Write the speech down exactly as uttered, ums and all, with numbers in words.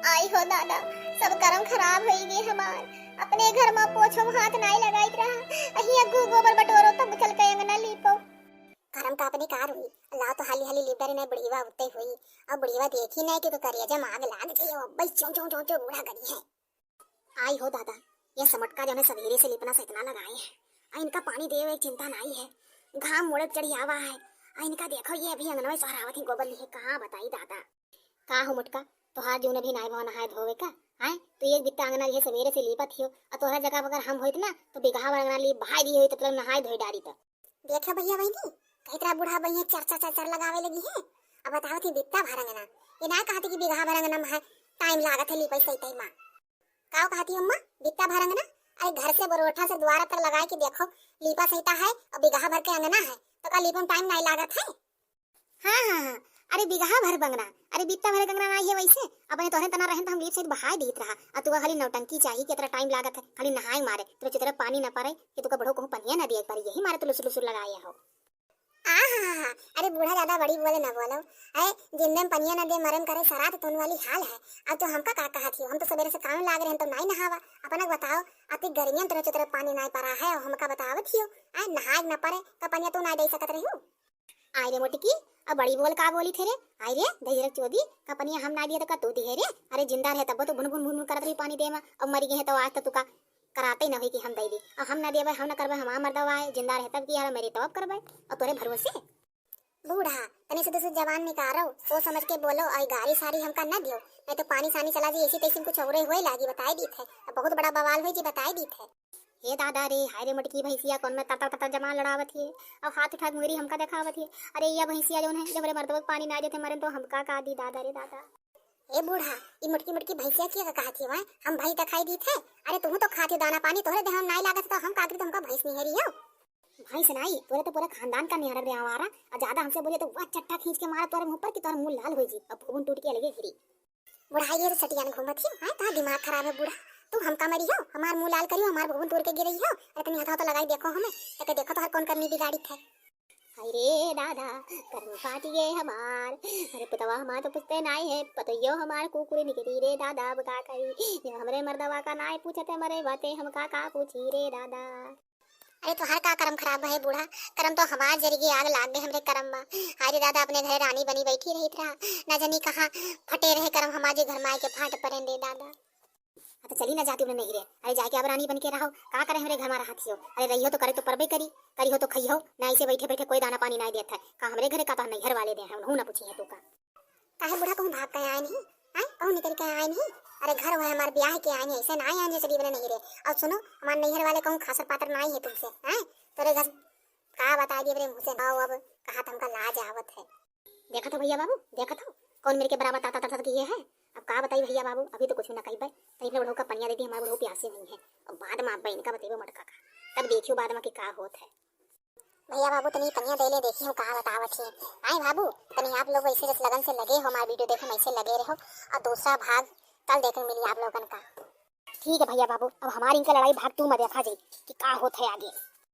आई हो दादा, सब करम खराब होई गे हमार। अपने घर मा पोछो मा हाथ नाई लगाइत रहा, अहिया गु गोबर बटोरो तब चल के अंगना लीपो। करम का अपने कार हुई, लाओ तो हाली हाली लीप डारे, नाई बुढ़िया उत्ते हुई। अब बुढ़िया देखी नाई कि करिया जब आग लाग जाई, अब चों चों चों चों बूढ़ा करी है। आई हो दादा, ये समटका जौन है सवेरे से लिपना से इतना लगाए है, आ इनका पानी देवे एक चिंता नाई है, घाम मुड़े चढ़ी आवा है। आ इनका देखो, ये अभी अंगनवा से सोहरावत ही गोबर लिहे, कहाँ बताई दादा। का हो मोटका, तोहार जून अभी नाई भवा नहाए धोवे का? आए, तू एक बित्ता अंगना लिहे सवेरे से लीपत हियो, आ तोहरा जगह अगर हम होइत ना, तो बिगहा भर अंगना लीप बहाई दिए होइत, तो नहाए धोए डारी त। देखो भैया बहिनी, कही तरह बूढ़ा बहिया चर चर चर चर लगावे लगी है। अब बताओ थी बित्ता भर अंगना, ये ना कहती कि बिगहा भर अंगना में है, टाइम लागत है लीपे सही टाइम मा। का कहती अम्मा, बित्ता भर अंगना? अरे घर से बरोठा से द्वारा तक लगाए के देखो, लीपा सहिता है और बिगहा भर के अंगना है, तो का लीपे में टाइम नाई लागत है? हाँ, हाँ, हाँ। अरे बिगहा भर बंगना, अरे बित्ता भर अंगना नाई है वैसे, अपने तोहरे तना रहन तो हम लीप सहित बहाए दीत रहा, आ तू खाली नौटंकी चाही कि इतना टाइम लागत है, खाली नहाए मारे, तोरे चुतरे पानी न पड़े कि तुका बढ़ो कहूँ पनिया न दिए पड़ी, यही मारे तो लुसुर लुसुर लगाए हो। आ हा हा हा, अरे बूढ़ा ज्यादा बड़ी बोले ना बोलो। अरे जिंदे में पनिया न दे मरे में करे सरात तोन वाली हाल है। अब तो हमका का कहत हियो, हम तो सवेरे से काम लाग रहे हैं तो नाई नहावा। अपना बताओ, अति गर्मियन तोरे चुतरे पानी नाई पड़ा है और हमका बतावत हियो, आ नहाए न पड़े तो पनिया तू नाई दे सकत रही हो। आई रे मोटकी, अब बड़ी बोल का बोली थे रे? आई रे दहिजरा चोदी, का पनिया हम नाई दिए तो का तू दिहे रे? अरे जिंदा रहे तब तो भुन भुन भुन भुन करत रही पानी दे में, अब मरी गए हैं तो आज तो तुका कराते ही ना हुई कि हम दे दी। और हम ना देबे, हम ना करबे, हमार मर्दवा है, जिंदा रहे तब की यार मेरी तौब करबे और तोरे भरोसे। बूढ़ा, तनी से दूसरी जबान निकारो, सोच समझ के बोलो, और गारी सारी हमका न दियो, नहीं तो पानी सानी चला जी, ऐसी तैसी कुछ औरे होए लागी, बताई दीत है, अब बहुत बड़ा बवाल होए जी, बताई दीत है। हे दादा रे, हाय रे मोटकी भैंसिया, कौन में तर तर तर तर जबान लड़ावत है, और हाथ उठा के मुंगरी हमका देखावत है। अरे या भैंसिया जौन है, जब रे मर्दवा के पानी ना देते मरे तो हमका का दी दादा रे दादा। ए बूढ़ा, ई मोटकी मोटकी भैंसिया के का कहत ही वै? हम भैंस दिखाई दीत है? अरे तुहू तो खात ही दाना पानी, तोहरे देह में नाई लागत तो हम का करी, तो हमका भैंस निहरी हो। भैंस नाई, तोरे तो पूरा खानदान का निहरब रे आवारा। और ज्यादा हमसे बोले तो वह चट्टा खींच के मारा तोरे मुंह पर कि तोहर मुंह लाल हो जी, अब भूबुन टूट के अलगे गिरी। बुढ़ाई ये तो सटियान घूमत ही, हाँ, तोहार दिमाग खराब है बूढ़ा। तू हमका मरी हो, हमार मुंह लाल करी हो, हमार भूबुन तोड़ के गिरई हो। इतनी हथवा तो लगाई देखो हमें, तके देखो तोहर कौन करनी बिगाड़ी थे। हाय रे दादा, करम फाट गे हमार। अरे पुतवा हमार तो पूछते नाई है, पतोहियो हमार कुकुर निकली रे दादा, अब का करी? ये हमरे मर्दवा का नाई पूछते मरे बाते, हम का का पूछी रे दादा। अरे तोहार का करम खराब है बूढ़ा, करम तो हमार जरिए आग लाग गए हमरे करम मा। हाय रे दादा, अपने घरे रानी बनी बैठी रहित रहा, ना जानी कहाँ फटे रहे करम हमार जे घर मा आके फाट पड़े रे दादा। अच्छा चली ना जाती उन्हें नहीं रे। अरे जाके अब रानी बन के रहो, का करे हमरे घर मा रहत हियो? अरे रहियो तो करे तो परबे करी, करिहो तो खइहो, ना ऐसे बैठे बैठे कोई दाना पानी ना देत है। का हमरे घरे का तो नैहर वाले दे हैं, उन्हों ना पूछी है तू का। काहे बूढ़ा कहूँ भाग के आए नहीं? आए कहूँ निकल के आए नहीं? अरे घर हुआ हमार ब्याह के आए नहीं, ऐसे ना आए हैं जैसे बने नहीं रे। और सुनो, हमार नैहर वाले कहूँ खासर पातर ना आई है तुमसे, हैं? तोरे घर का बता दिए रे मुझसे, आओ अब कहा तुमका लाज आवत है। देखत हो भैया बाबू, देखत हो, कौन मेरे के बराबर ताता ताता किए है। अब का बताई भैया बाबू, अभी तो कुछ भी ना कही भाई। तनी अपने बुढ़ऊ का पनिया दे दी, हमारे बुढ़ऊ प्यासे नहीं है। अब बाद में आप इनका बतेबो मटका का, तब देखियो बाद में कि का होत है। भैया बाबू तनी पनिया दे ले, देखी हम का बतावत ही। आए बाबू, तनी आप लोग ऐसे जस लगन से लगे हो, हमारे वीडियो देखे में ऐसे लगे रहो, और दूसरा भाग कल देखे मिली आप लोगन का। ठीक है भैया बाबू, अब हमारी इनका लड़ाई भाग तू में देखा जाई कि का होत है आगे।